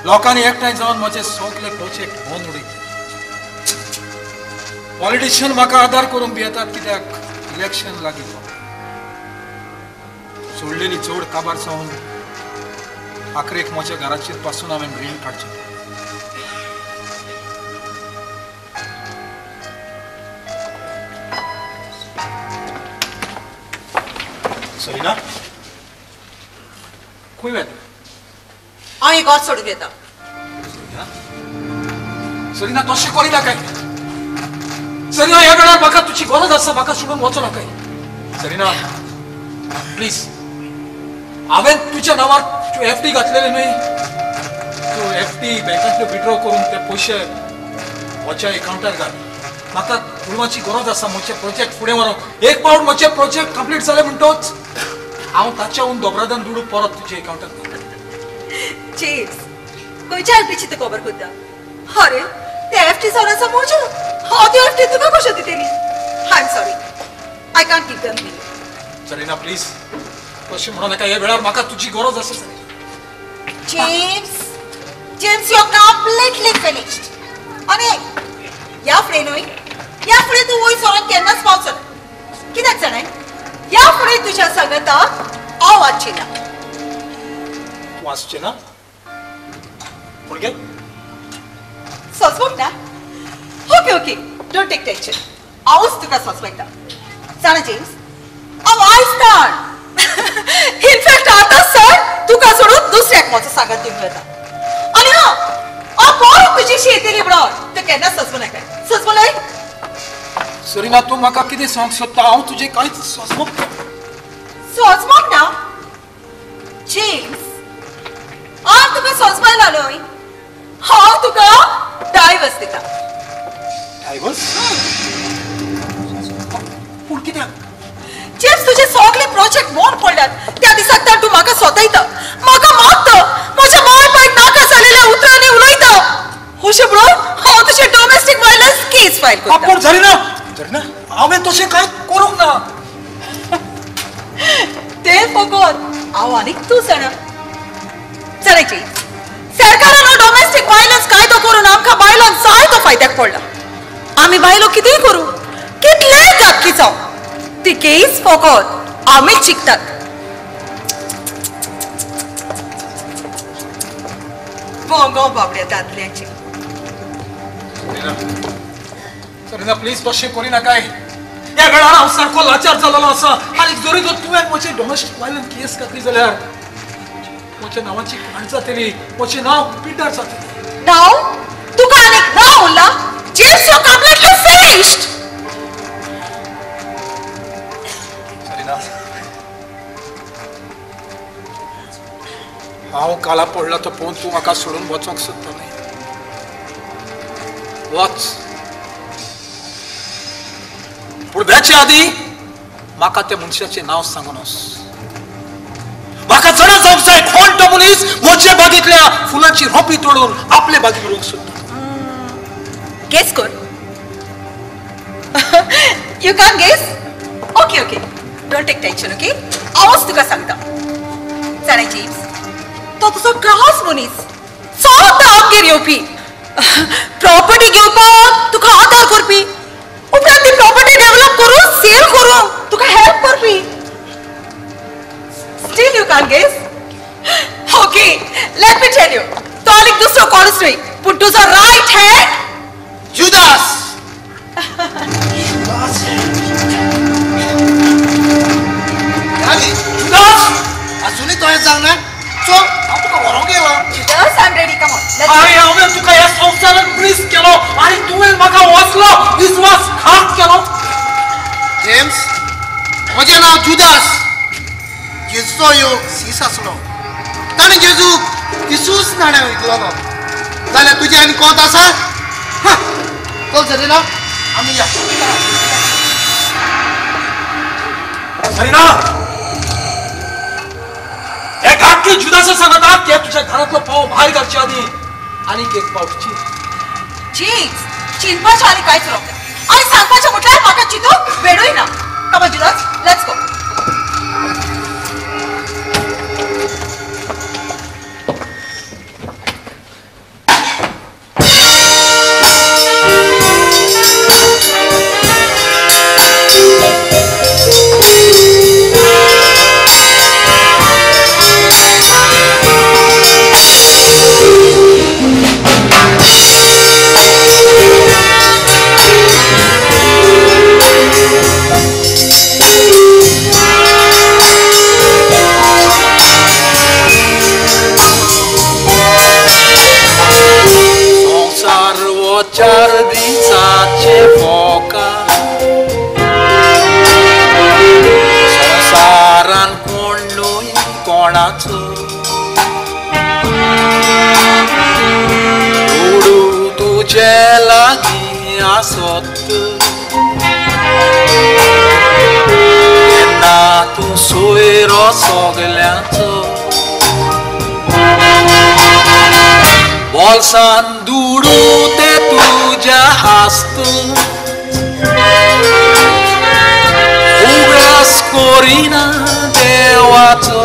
लोकांनी एकठांय जावन म्हजे सगले प्रोजेक्ट बंद उडयले. पॉलिटिशियन म्हाका आदार करूंक भियेतात कित्याक इलेक्शन लागीं पावलां. सोडलेली चड काबार जावन आखरेक म्हज्या घराचेर पासून हांवें रीण काडचें. सरिना खंय वेता? हांव हें घर सोडून येता. सरिना तशें करिनाकाय. सरिना ह्या वेळार म्हाका तुजी गरज आसा, म्हाका सोडून वचो नाकाय. सरिना प्लीज, हांवें तुज्या नांवार तूं एफ डी घातलेले न्हय, तूं एफ डी बँकांतले विड्रॉ करून ते पयशे म्हज्या एकावंटार घाल. म्हाका दुडवाची गरज आसा म्हजे प्रोजेक्ट फुडें व्हरूंक. एक पावट म्हजे प्रोजेक्ट कंप्लीट जाले म्हणटच हांव ताच्याहून दोबरादान दुडू परत तुज्या एकावंटार घाल. जेम्स, खंयच्या एफडीची तूं खबर करता? अरे ते एफडी जावन आसा म्हज्यो, हांव त्यो एफडी तुका कश्यो दितली? I am sorry, I can't give them to you. Sarina please तशें म्हणू नाका, ह्या वेळार म्हाका तुजी गरज आसा. James, James, you are completely finished. आनी ह्या फुडें न्हय, ह्या फुडें तूं वयर सरोन केन्नाच पावचो ना. कित्याक जाणाय, ह्या फुडें तुज्या सांगाताक हांव वाचचें ना. तूं आसचें ना? पूण गे सोंसवंक ना? Okay okay, don't take tension, हांवूच तुका सोंसवयता. जाणा जेम्स, हांव आयज ताण इनफॅक्ट आतां सर तुका सोडून दुसऱ्याक म्हजो सांगात दिवंक वता. आनी हां, हांव परत तुजीशी येतली म्हणून तूं केन्नाच सोंसवं नाका. सोंसवलय? सरिना तूं म्हाका कितें सांगूंक सोदता? हांव तुजें कांयच सोंसवंक सोंसवंक ना जेम्स, हांव तुका सोंसपायला न्हय, हांव तुका डायवर्स दिता. डायवर्स? पूण कित्याक? जेम्स, तुजे सगळे प्रोजेक्ट मोड पडल्यात त्या दिसाक तर तूं म्हाका सोदयता, म्हाका मारता, म्हज्या माय बायक नाका जालेल्या उतरांनी उलयता. अशें म्हणून हांव तुजें डोमेस्टीक व्हायलन्स केस फायल करता. पूण सरिना, सरिना हांवें तशें कांय करूंक ना. तें फकत हांव आनीक तूं जाणा. जाणा जेम्स, सरकारान हो डोमेस्टीक व्हायलन्स कायदो करून आमकां बायलांक जायतो फायद्याक पडला. आमी बायलो कितेंय करूं, कितलेंय धाकटी जावं, ती केस फकत आमीच जिखतात. बोंगो बाबड्या दादल्यांची. सरिना प्लीज तशें करिनाकाय. ह्या वेळार हांव सारको लाचार जाल्लो आसा आनी जरी जर तुवें म्हजें डोमेस्टीक व्हायलन्स केस घातली जाल्यार म्हज्या नांवाची घाण जातली, म्हजें नांव पिड्ड्यार जातलें. नांव? तुका आनीक नांव उरलां? James, you are completely finished. Sarina, हांव काला पडला तो पळोवन तूं म्हाका सोडून वचोंक सोदता न्हय? वच, पूण वेचे आदीं म्हाका त्या मनशाचें नांव सांगून वच. म्हाका जाणा जावंक जाय कोण तो मनीस म्हजे बागेंतल्या फुलांची रोपी तोडून आपले बागेंत रोवंक सोदता. गेस कर. You can't guess? Okay okay, don't take tension. Okay, हांवूच तुका सांगता. जाणा जेम्स, तो तुजो खास मनीस, सदां आमगेर येवपी, प्रॉपर्टी घेवपाक तुका आदार करपी, उपरांत ती प्रॉपर्टी डेव्हलप करून सेल करूंक तुका हेल्प करपी. Still you can't guess? Okay, let me tell you, तो आनीक दुसरो कोणूच न्हय पूण तुजो रायट हँड जुदास. जुदास, अजूनय तुवें सांगना? चल, हांव तुका व्हरूंक येयलां. Judas, I am ready, come on. अरे हांवें तुका ह्या संवसारान प्लीज केलो आनी तुवें म्हाका वचलो विस्वासघात केलो. जेम्स, म्हजें नांव जुदास. जेजूचो यो सीस आसलो, ताणें जेजूक तिसूच नाण्यां विकलोलो. जाल्यार तुजें आनी कोत आसा? चल सरीना, आमी या. सरीना, हे घातली जुदासा सांगता ते तुझ्या घरातलो पाव भायर घालचे आदी आनीक एक पावट चीत. चीज चिंतपाचें आनी कांयच उरोंक ना. आनी सांगपाचें म्हटल्यार म्हाका चिंतूंक वेळूय ना. Come on Judas, let's go. चार दिसाचे फोका संवसारान कोण न्हय कोणाचो, दुडू तुजे लागीं आसत तेन्ना तूं सोयरो सगल्यांचो. बोल्सान दुडू ते तुज्या आसतू, उगडास करिना देवाचो.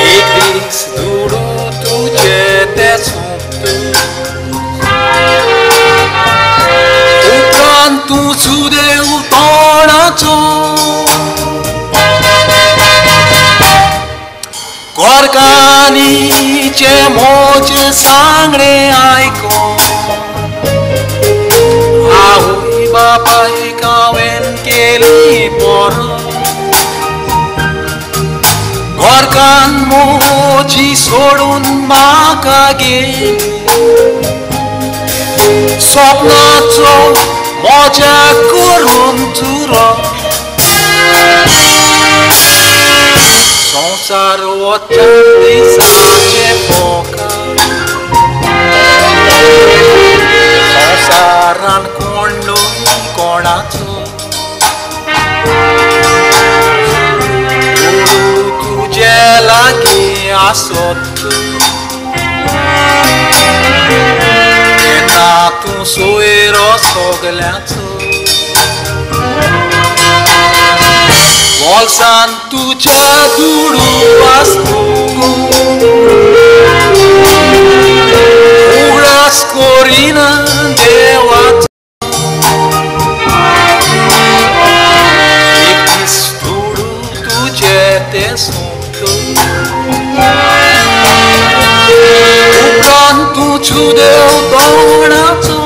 एक दीस दुडू तुजे ते सोंपतू, उपरांत तूं सुदेव तोंडाचो. गोरकानीचे मोजे सांगणे आयको, आवय बापायक हांवें केली बरो. गोरकान मोजी सोडून म्हाका गेली, स्वप्नाचो मजा करून चुरो. संवसार वच्या दिसाचे फोका, संवसारान कोण न्हय कोणाचो. दुडू तुजे लागीं आसत तेन्ना तूं सोयरो सगल्यांचो. बोल्सान तुज्या दुडू आसतू, उगडास करिना देवाचो. एक दीस दुडू तुजे ते सोंपतू, उपरांत तूं सुदेव तोंडाचो.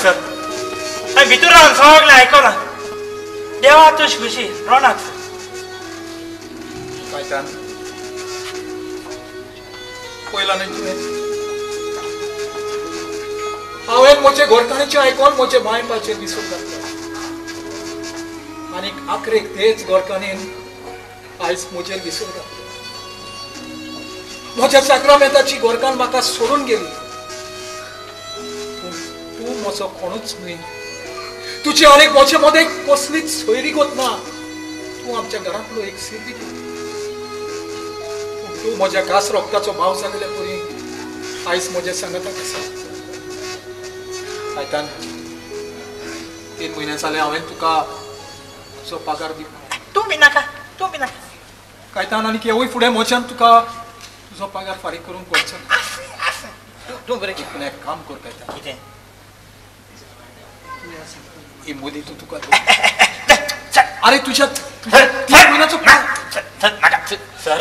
सर, हांवें भितर रावन सगळें आयकलां. देवा तुज खुशी रोनाक सर. कायतान पयला न्हय तुवें, हांवें म्हजे घरकान्नीचें आयकोन म्हजे माय पाचेर दिसूंक लागता. आनीक आखरेक तेच घरकान्नीन आयज म्हजेर दिसूंक लागता. म्हज्या साक्रामेंताची घरकान्न म्हाका सोडून गेली. पूण तूं म्हजो कोणूच न्हय. तुजे आनीक म्हजे मदें कसलीच सोयरीगत ना. तूं आमच्या घरांतलो एक सिर्वीक. पूण तूं म्हज्या खास रोगताचो भाव जाल्ले परी आयज म्हज्या सांगाताक आसा. कायतान, 3 म्हयने जाले हांवें तुका तुजो पगार दिवंक. तूं बी नाका, तूं बी नाका. कायतान, आनीक हेवूय फुडें म्हज्यान तुका तुजो पगार फारीक करूंक पडचो ना. तूं बरें पूण एक काम कर कायतान. कितें? ही मोदी तूं तुका. अरे तुझ्या 3 म्हयन्याचो. सर,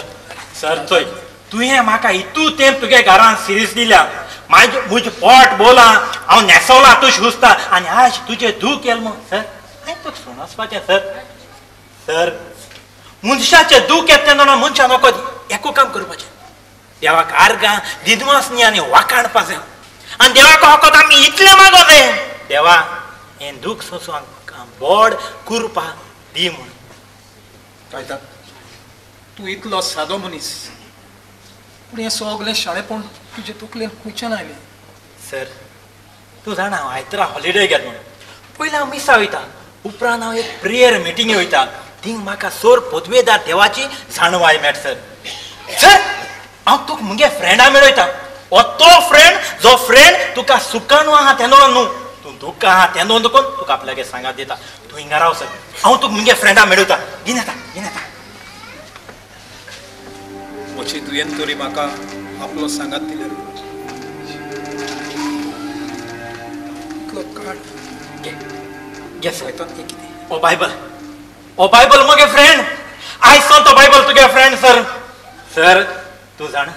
सर चोय, तुवें म्हाका इतू तेंप तुगे घरान सिरीस दिल्या. म्हाजें म्हजें पोट बोला, हांव न्हेसवलां तूं सुस्ता आनी आज तुजें दूख येल मग सर. हांवें तुका सोडून वचपाचें सर. सर, मनशाचें दूख येता तेन्ना मनशां नको दी. एको काम करपाचें, देवाक आर्गां दिदवासनी आनी वाखाणपा जाय आनी देवाक फकत आमी इतलें मागो जाय, देवा हें दूख सोंसूं आमकां बोड कुरपा दी म्हूण. कायतान तूं इतलो सादो मनीस, पूण हें सगळें शाणेपण तुजे तकलेन खंयच्यान आयलें? सर तूं जाणा हांव आयतरा हॉलिडे घेत म्हणून. पयलीं हांव मिसा वयता, उपरांत हांव एक प्रेयर मिटींगे वयता, थिंग म्हाका सोर पदवेदार देवाची जाणवाय मेळटा. सर सर हांव तुका मुगे फ्रेंडा मेळयता, हो तो फ्रेंड जो फ्रेंड तुका सुखान आहा तेन्ना न्हू, तूं दुख्ख आहा तेन्ना देखून तुका आपल्यागे सांगात दिता. तूं हिंगा राव सर, हांव तुका मुगे फ्रेंडा मेळयता. घेन येता घेन येता. म्हजी दुयेन तरी म्हाका आपलो सांगात दिल्यार इतलो काळ. घे सर ओ बायबल, ओ बायबल मुगे फ्रेंड, आयज सावन तो बायबल तुगे फ्रेंड. सर सर तूं जाणा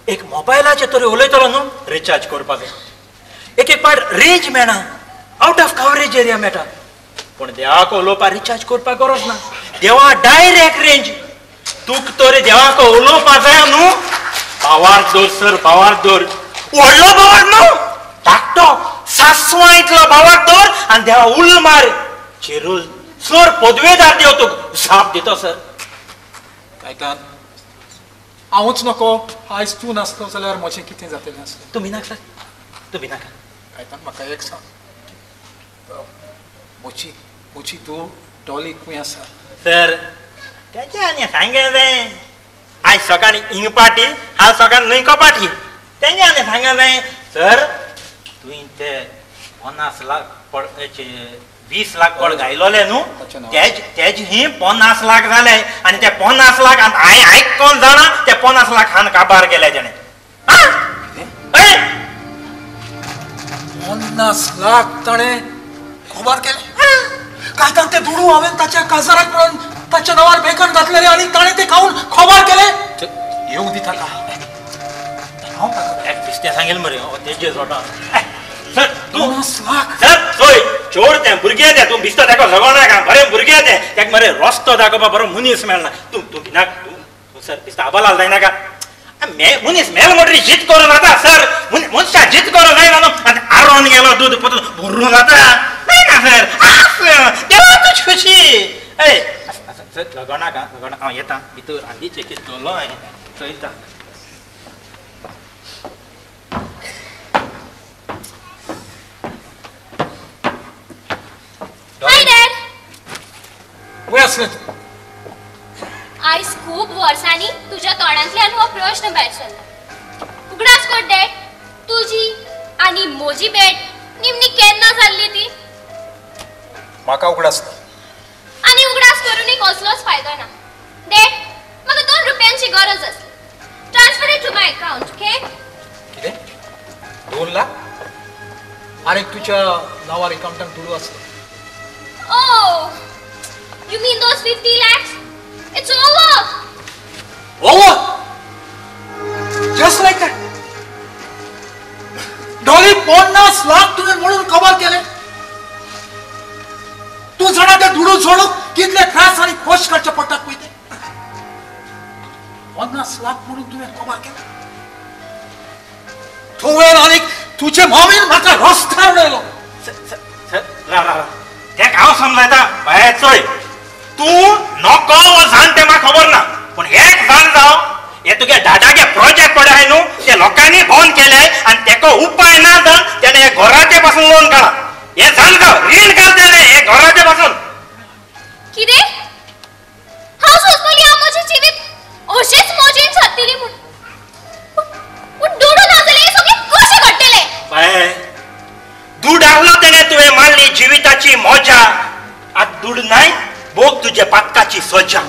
एक मोबायलाचेर तरी उलयतलो न्हू रिचार्ज करपाक जाय, एक एक पाट रेंज मेळना, आउट ऑफ कवरेज एरिया मेळटा, पूण देवाक उलोवपाक रिचार्ज करपाक गरज ना, देवा डायरेक्ट रेंज. तुका तरी देवाक उलोवपाक जाय न्हू, पावार दवर सर, पावार दवर, व्हडलो पावार न्हू, धाकटो सासवां इतलो पावार दवर आनी देवा उल मार चेरूल सर पदवेदार देव तुका जाप दितो. सर कायतान हांवूच नको, आयज तूं नासलो जाल्यार म्हजें कितें जातलें आसलें? तुमी नाका सर, तुमी नाका. कायतान म्हाका एक सांग, म्हजी म्हजी धूव डॉली खंय आसा? सर तेजें आनी सांगें जाय, आयज सकाळीं हिंग पाटी, आज सकाळीं न्हय कपाटी, तेजें आनी सांगें जाय. सर तुवें ते 50 लाख 20 लाख कोण घायलोले न्हू, तेज ही 50 लाख जाले आनी ते 50 लाख हांवें आयकोन जाणा ते 50 लाख हान काबार गेले तेणें. 50 लाख ताणें काबार केले? कायतान ते दुडू हांवें ताच्या काजाराक म्हणून ताच्या नांवार बँकान घातलेले आनी ताणें ते खावन खबर केले? येवंक दी ताका, हांव ताका एक बेश्टें सांगेल मरे तेजे सोडा. सर तूं 50 लाख सर चोय चोर तें भुरगें तें, तूं बिस्तो ताका झगडनाका, बरें भुरगें तें, ताका मरे रस्तो दाखोवपा बरो मनीस मेळना. तूं तूं भिनाक, तूं सर बिस्तो आबालाल जायनाका, मनीस मेल म्हणटरी जीत करूं जाता सर, मनशां जीत करूं जायना न्हू, आनी आरोन गेलो दूद परतून भरून जाता जायना सर. देवा तुजी खुशी. ए सर झगडनाका झगडना, हांव येता भितर आदीचें कितें दवरलो हांवें चोयता. हाय डॅड. खंय आसलें तूं? आयज खूब वर्सांनी तुज्या तोंडांतल्यान हो प्रश्न भायर सरला. उगडास कर डॅड, तुजी आनी म्हजी भेट निमणी केन्ना जाल्ली ती? म्हाका उगडास ना. आनी उगडास करूनय कसलोच फायदो ना डॅड. म्हाका 2 रुपयांची गरज आसली, Transfer it to my account, okay? कितें 2 लाख? आनी तुज्या नांवार अकाउंटान दुडू आसलो? Oh, you mean those 50 lakhs? It's over. Over? Just like that. Dolly 50 lakh तुवें म्हणून कबार केले? तूं जाणा ते दुडू सोडूंक कितले त्रास आनी खोश काडचे पडटात पळय ते. 50 लाख म्हणून तुवें कबार केले? तुवें आनी तुजे मामीन म्हाका रस्त्यार उडयलो. सर राव राव, तेका हांव समजायता. बाये चोय, तूं नको वो जाण तें म्हाका खबर ना, पूण एक जाण जाव, हे तुगे दादागे प्रोजेक्ट पडे आहाय न्हू, ते लोकांनी बंद केले आनी तेका उपाय ना जावन तेणें हे घराचे पासून लोन काडला. हे जाण जाव, रीण काड तेणें हे घराचे पासून. कितें? हांव सोंसतली हांव म्हजें जिवीत अशेंच मजेन सारतली म्हूण, पूण दुडू ना जाल्यार हें सगळें कशें घडटलें? बाये दूड आहलो तेणें तुवें मानली जिविताची मजा, आतां दूड नाय भोग तुजे पातकाची सजा.